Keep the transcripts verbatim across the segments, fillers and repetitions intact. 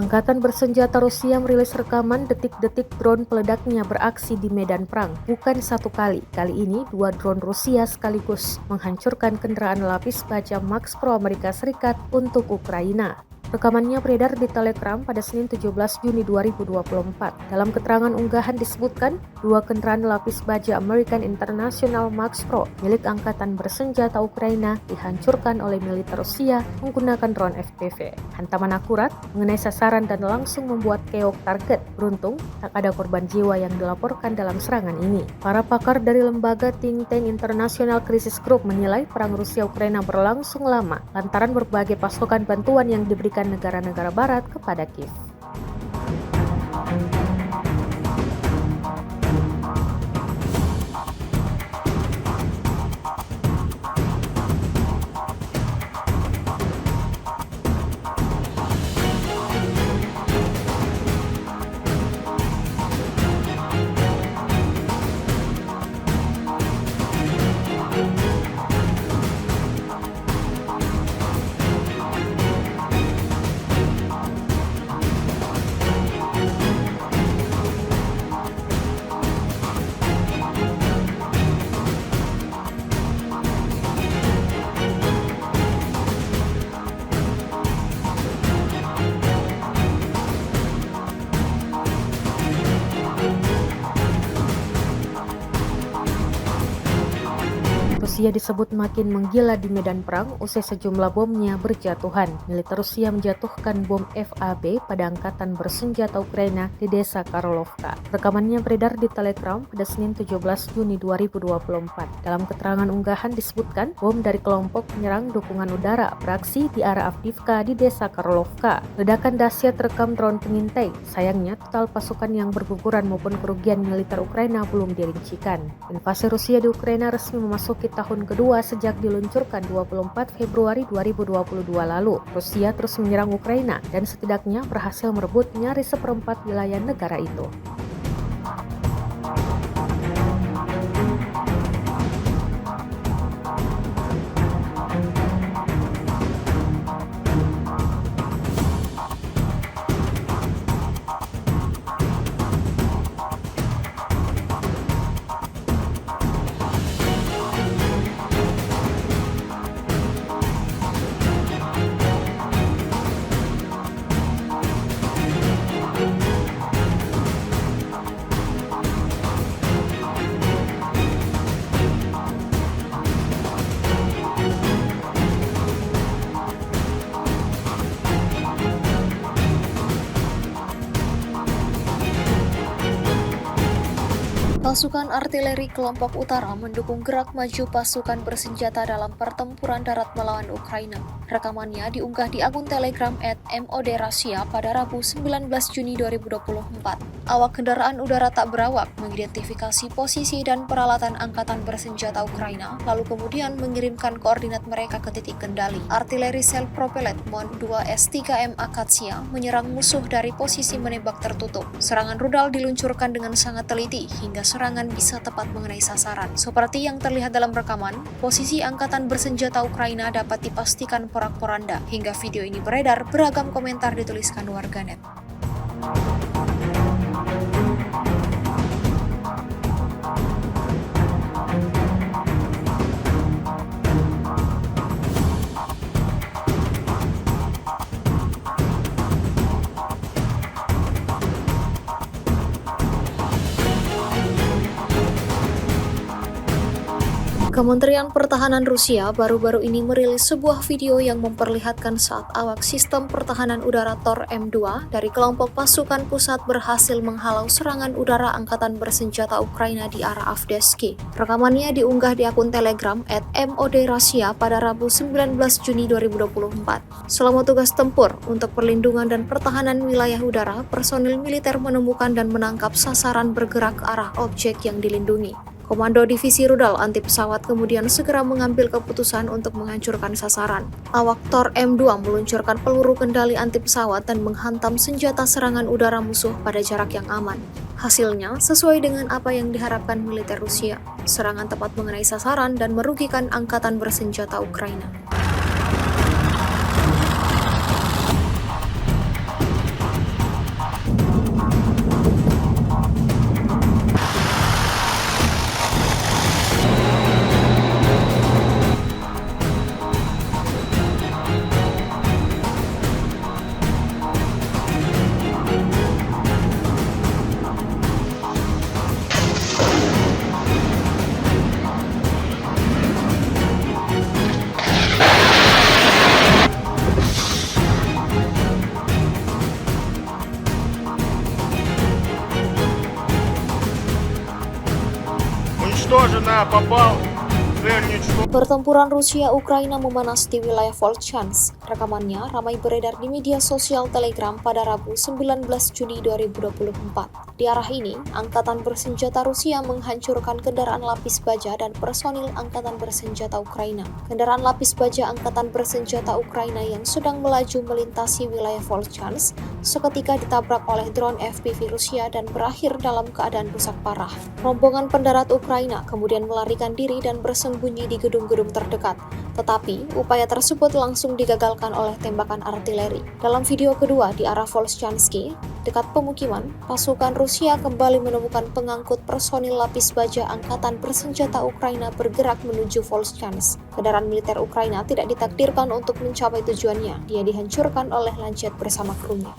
Angkatan bersenjata Rusia merilis rekaman detik-detik drone peledaknya beraksi di medan perang. Bukan satu kali, kali ini dua drone Rusia sekaligus menghancurkan kendaraan lapis baja Max Pro Amerika Serikat untuk Ukraina. Rekamannya beredar di Telegram pada Senin tujuh belas Juni dua ribu dua puluh empat. Dalam keterangan unggahan disebutkan, dua kendaraan lapis baja American International Max Pro milik angkatan bersenjata Ukraina dihancurkan oleh militer Rusia menggunakan drone F P V. Hantaman akurat mengenai sasaran dan langsung membuat keok target. Beruntung, tak ada korban jiwa yang dilaporkan dalam serangan ini. Para pakar dari lembaga think tank International Crisis Group menilai perang Rusia-Ukraina berlangsung lama lantaran berbagai pasokan bantuan yang diberikan negara-negara barat kepada Kiev. Rusia disebut makin menggila di medan perang usai sejumlah bomnya berjatuhan. Militer Rusia menjatuhkan bom F A B pada angkatan bersenjata Ukraina di desa Karlovka. Rekamannya beredar di Telegram pada Senin tujuh belas Juni dua ribu dua puluh empat. Dalam keterangan unggahan disebutkan, bom dari kelompok penyerang dukungan udara beraksi di arah Avdiivka di desa Karlovka. Ledakan dahsyat terekam drone pengintai. Sayangnya, total pasukan yang berguguran maupun kerugian militer Ukraina belum dirincikan. Invasi Rusia di Ukraina resmi memasuki tahun kedua sejak diluncurkan dua puluh empat Februari dua ribu dua puluh dua lalu. Rusia terus menyerang Ukraina dan setidaknya berhasil merebut nyaris seperempat wilayah negara itu. Pasukan artileri kelompok utara mendukung gerak maju pasukan bersenjata dalam pertempuran darat melawan Ukraina. Rekamannya diunggah di akun Telegram at M O D Russia pada Rabu sembilan belas Juni dua ribu dua puluh empat. Awak kendaraan udara tak berawak mengidentifikasi posisi dan peralatan angkatan bersenjata Ukraina, lalu kemudian mengirimkan koordinat mereka ke titik kendali. Artileri self-propelled Mon dua S tiga M Akasia menyerang musuh dari posisi menembak tertutup. Serangan rudal diluncurkan dengan sangat teliti hingga serangan bisa tepat mengenai sasaran. Seperti yang terlihat dalam rekaman, posisi angkatan bersenjata Ukraina dapat dipastikan porak-poranda. Hingga video ini beredar, beragam komentar dituliskan warganet. Kementerian Pertahanan Rusia baru-baru ini merilis sebuah video yang memperlihatkan saat awak sistem pertahanan udara Tor M dua dari kelompok pasukan pusat berhasil menghalau serangan udara angkatan bersenjata Ukraina di arah Avdiivka. Rekamannya diunggah di akun Telegram at M O D Russia pada Rabu sembilan belas Juni dua ribu dua puluh empat. Selama tugas tempur untuk perlindungan dan pertahanan wilayah udara, personil militer menemukan dan menangkap sasaran bergerak ke arah objek yang dilindungi. Komando Divisi Rudal Anti Pesawat kemudian segera mengambil keputusan untuk menghancurkan sasaran. Awak Tor M dua meluncurkan peluru kendali anti pesawat dan menghantam senjata serangan udara musuh pada jarak yang aman. Hasilnya, sesuai dengan apa yang diharapkan militer Rusia, serangan tepat mengenai sasaran dan merugikan angkatan bersenjata Ukraina. Попал в цель, не число. Pertempuran Rusia-Ukraina memanas di wilayah Volchansk. Rekamannya ramai beredar di media sosial Telegram pada Rabu, sembilan belas Juni dua ribu dua puluh empat. Di arah ini, angkatan bersenjata Rusia menghancurkan kendaraan lapis baja dan personil angkatan bersenjata Ukraina. Kendaraan lapis baja angkatan bersenjata Ukraina yang sedang melaju melintasi wilayah Volchansk seketika ditabrak oleh drone F P V Rusia dan berakhir dalam keadaan rusak parah. Rombongan pendarat Ukraina kemudian melarikan diri dan bersembunyi di gedung-gedung terdekat. Tetapi, upaya tersebut langsung digagalkan oleh tembakan artileri. Dalam video kedua di arah Volschansky, dekat pemukiman, pasukan Rusia kembali menemukan pengangkut personil lapis baja angkatan bersenjata Ukraina bergerak menuju Volschansky. Kendaraan militer Ukraina tidak ditakdirkan untuk mencapai tujuannya. Dia dihancurkan oleh lancet bersama krunya.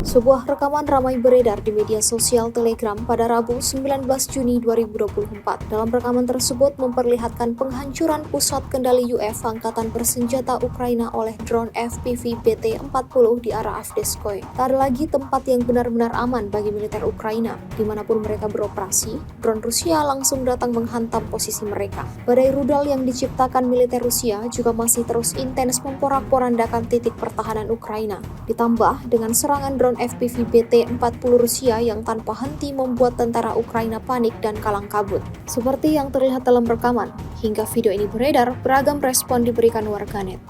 Sebuah rekaman ramai beredar di media sosial Telegram pada Rabu, sembilan belas Juni dua ribu dua puluh empat. Dalam rekaman tersebut memperlihatkan penghancuran pusat kendali U F angkatan bersenjata Ukraina oleh drone F P V B T empat puluh di arah Avdiivka. Tak ada lagi tempat yang benar-benar aman bagi militer Ukraina. Dimanapun mereka beroperasi, drone Rusia langsung datang menghantam posisi mereka. Badai rudal yang diciptakan militer Rusia juga masih terus intens memporak-porandakan titik pertahanan Ukraina. Ditambah dengan serangan drone F P V B T empat puluh Rusia yang tanpa henti membuat tentara Ukraina panik dan kalang kabut. Seperti yang terlihat dalam rekaman, hingga video ini beredar, beragam respon diberikan warganet.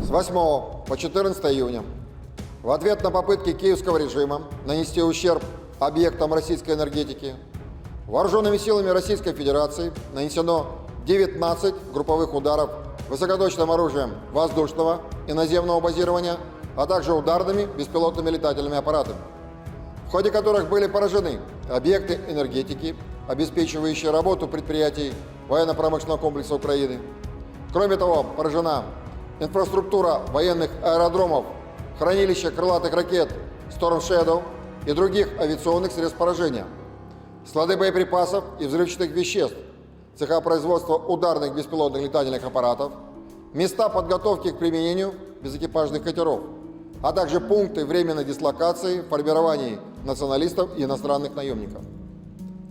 С восьмого по четырнадцатое июня в ответ на попытки киевского режима нанести ущерб объектам российской энергетики вооружёнными силами Российской Федерации нанесено девятнадцать групповых ударов высокоточным оружием воздушного и наземного базирования, а также ударными беспилотными летательными аппаратами, в ходе которых были поражены объекты энергетики, обеспечивающие работу предприятий военно-промышленного комплекса Украины. Кроме того, поражена инфраструктура военных аэродромов, хранилища крылатых ракет Storm Shadow и других авиационных средств поражения, склады боеприпасов и взрывчатых веществ, цеха производства ударных беспилотных летательных аппаратов, места подготовки к применению безэкипажных катеров, а также пункты временной дислокации, формирований националистов и иностранных наёмников.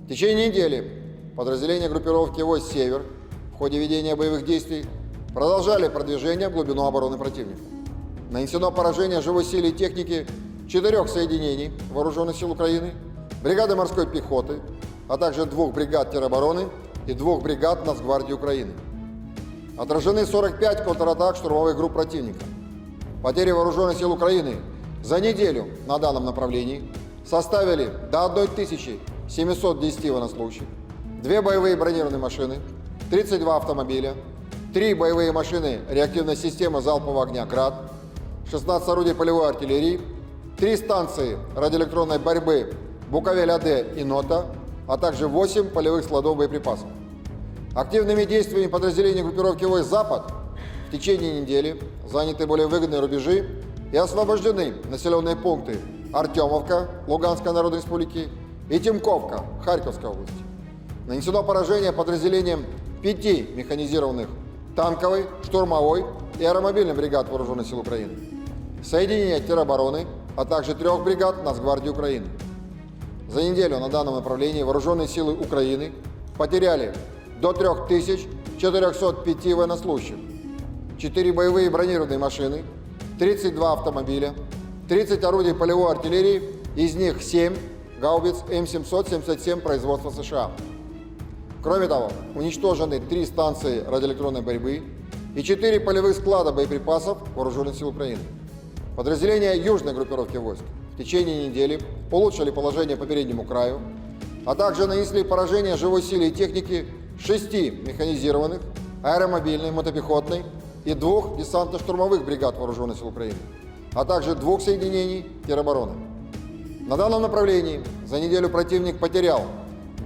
В течение недели подразделения группировки войск «Север» в ходе ведения боевых действий продолжали продвижение в глубину обороны противника. Нанесено поражение живой силе и технике четырёх соединений вооружённых сил Украины, бригады морской пехоты, а также двух бригад теробороны и двух бригад Нацгвардии Украины. Отражены сорок пять контратак штурмовых групп противника. Потери вооружённых сил Украины за неделю на данном направлении составили до одной тысячи семисот десяти военнослужащих, две боевые бронированные машины, тридцать два автомобиля, три боевые машины реактивной системы залпового огня «Град», шестнадцать орудий полевой артиллерии, три станции радиоэлектронной борьбы «Буковель-А Д» и «Нота», а также восемь полевых складов боеприпасов. Активными действиями подразделений группировки войск «Запад» в течение недели заняты более выгодные рубежи и освобождены населённые пункты Артёмовка Луганской Народной Республики и Тимковка Харьковской области. Нанесено поражение подразделениям пяти механизированных танковой, штурмовой и аэромобильной бригад вооружённых сил Украины, соединения теробороны, а также трёх бригад Нацгвардии Украины. За неделю на данном направлении вооружённые силы Украины потеряли до трёх тысяч четырёхсот пяти военнослужащих, четыре боевые бронированные машины, тридцать два автомобиля, тридцать орудий полевой артиллерии, из них семь гаубиц М семьсот семьдесят семь производства С Ш А. Кроме того, уничтожены три станции радиоэлектронной борьбы и четыре полевых склада боеприпасов вооружённых сил Украины. Подразделения южной группировки войск в течение недели улучшили положение по переднему краю, а также нанесли поражение живой силе и технике шести механизированных, аэромобильной, мотопехотной и двух десантно-штурмовых бригад вооружённых сил Украины, а также двух соединений теробороны. На данном направлении за неделю противник потерял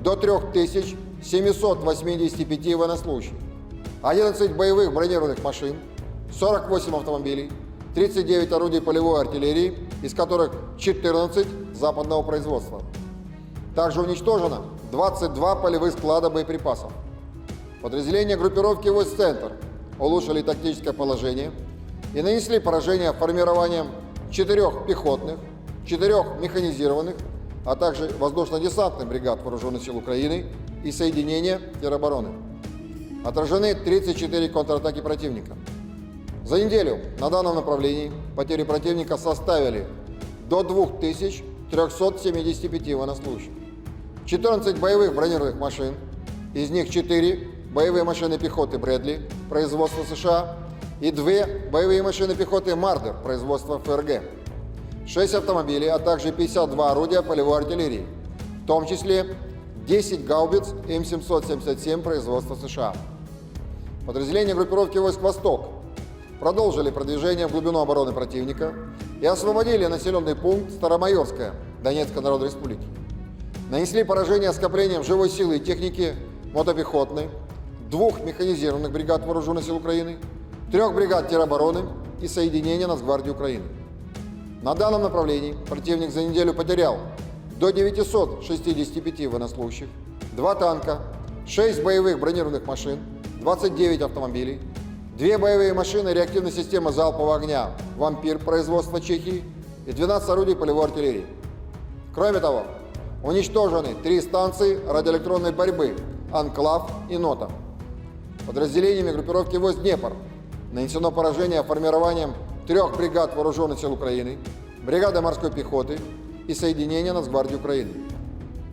до трёх тысяч семисот восьмидесяти пяти военнослужащих, одиннадцать боевых бронированных машин, сорок восемь автомобилей, тридцать девять орудий полевой артиллерии, из которых четырнадцать западного производства. Также уничтожено двадцать два полевых склада боеприпасов. Подразделения группировки войск «Центр» улучшили тактическое положение и нанесли поражение формированиям четырёх пехотных, четырёх механизированных, а также воздушно-десантных бригад вооружённых сил Украины и соединения теробороны. Отражены тридцать четыре контратаки противника. За неделю на данном направлении потери противника составили до двух тысяч трёхсот семидесяти пяти военнослужащих. Четырнадцать боевых бронированных машин, из них четыре боевые машины пехоты «Брэдли» производства С Ш А и две боевые машины пехоты «Мардер» производства Ф Р Г, шесть автомобилей, а также пятьдесят два орудия полевой артиллерии, в том числе десять гаубиц М семьсот семьдесят семь производства С Ш А. Подразделения группировки войск «Восток» продолжили продвижение в глубину обороны противника и освободили населённый пункт Старомайорское Донецкой Народной Республики. Нанесли поражение скоплениям живой силы и техники мотопехотной, двух механизированных бригад вооружённых сил Украины, трёх бригад теробороны и соединения Нацгвардии Украины. На данном направлении противник за неделю потерял до девятисот шестидесяти пяти военнослужащих, два танка, шесть боевых бронированных машин, двадцать девять автомобилей, две боевые машины реактивной системы залпового огня «Вампир» производства Чехии и двенадцать орудий полевой артиллерии. Кроме того, уничтожены три станции радиоэлектронной борьбы «Анклав» и «Нота». Подразделениями группировки войск «Днепр» нанесено поражение формированиям трёх бригад вооружённых сил Украины, бригады морской пехоты и соединения Нацгвардии Украины.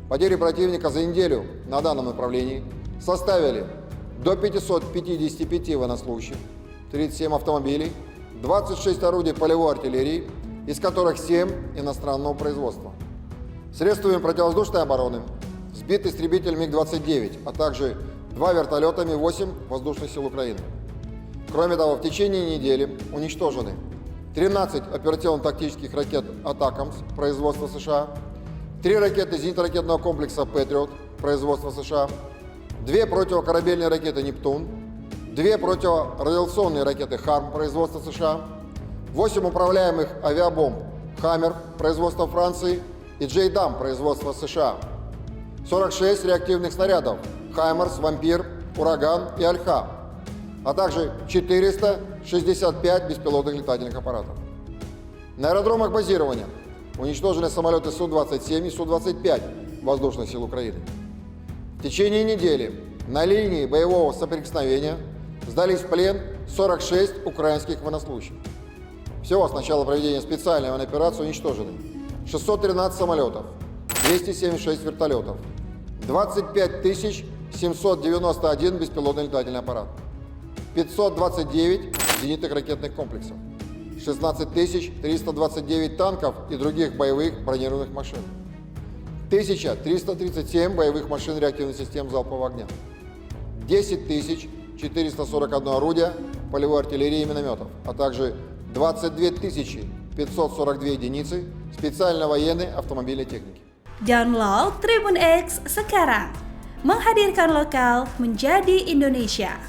Потери противника за неделю на данном направлении составили до пятисот пятидесяти пяти военнослужащих, тридцать семь автомобилей, двадцать шесть орудий полевой артиллерии, из которых семь иностранного производства. Средствами противовоздушной обороны сбит истребитель МиГ двадцать девять, а также два вертолёта Ми восемь воздушных сил Украины. Кроме того, в течение недели уничтожены тринадцать оперативно-тактических ракет «Атакамс» производства С Ш А, три ракеты зенитно-ракетного комплекса «Патриот» производства С Ш А, две противокорабельные ракеты «Нептун», две противорадиационные ракеты «Харм» производства С Ш А, восемь управляемых авиабомб Хаммер производства Франции и Джейдам производства С Ш А, сорок шесть реактивных снарядов «Хаймарс», «Вампир», «Ураган» и «Альха», а также четыреста шестьдесят пять беспилотных летательных аппаратов. На аэродромах базирования уничтожены самолёты Су двадцать семь и Су двадцать пять Воздушных сил Украины. В течение недели на линии боевого соприкосновения сдались в плен сорок шесть украинских военнослужащих. Всего с начала проведения специальной военной операции уничтожены шестьсот тринадцать самолётов, двести семьдесят шесть вертолётов, двадцать пять тысяч семьсот девяносто один беспилотный летательный аппарат, пятьсот двадцать девять зенитных ракетных комплексов, шестнадцать тысяч триста двадцать девять танков и других боевых бронированных машин, тысяча триста тридцать семь боевых машин реактивных систем залпового огня, десять тысяч четыреста сорок одно орудие полевой артиллерии и миномётов, а также двадцать две тысячи пятьсот сорок две единицы специальной военной автомобильной техники. Download Tribun X sekarang. Menghadirkan lokal menjadi Indonesia.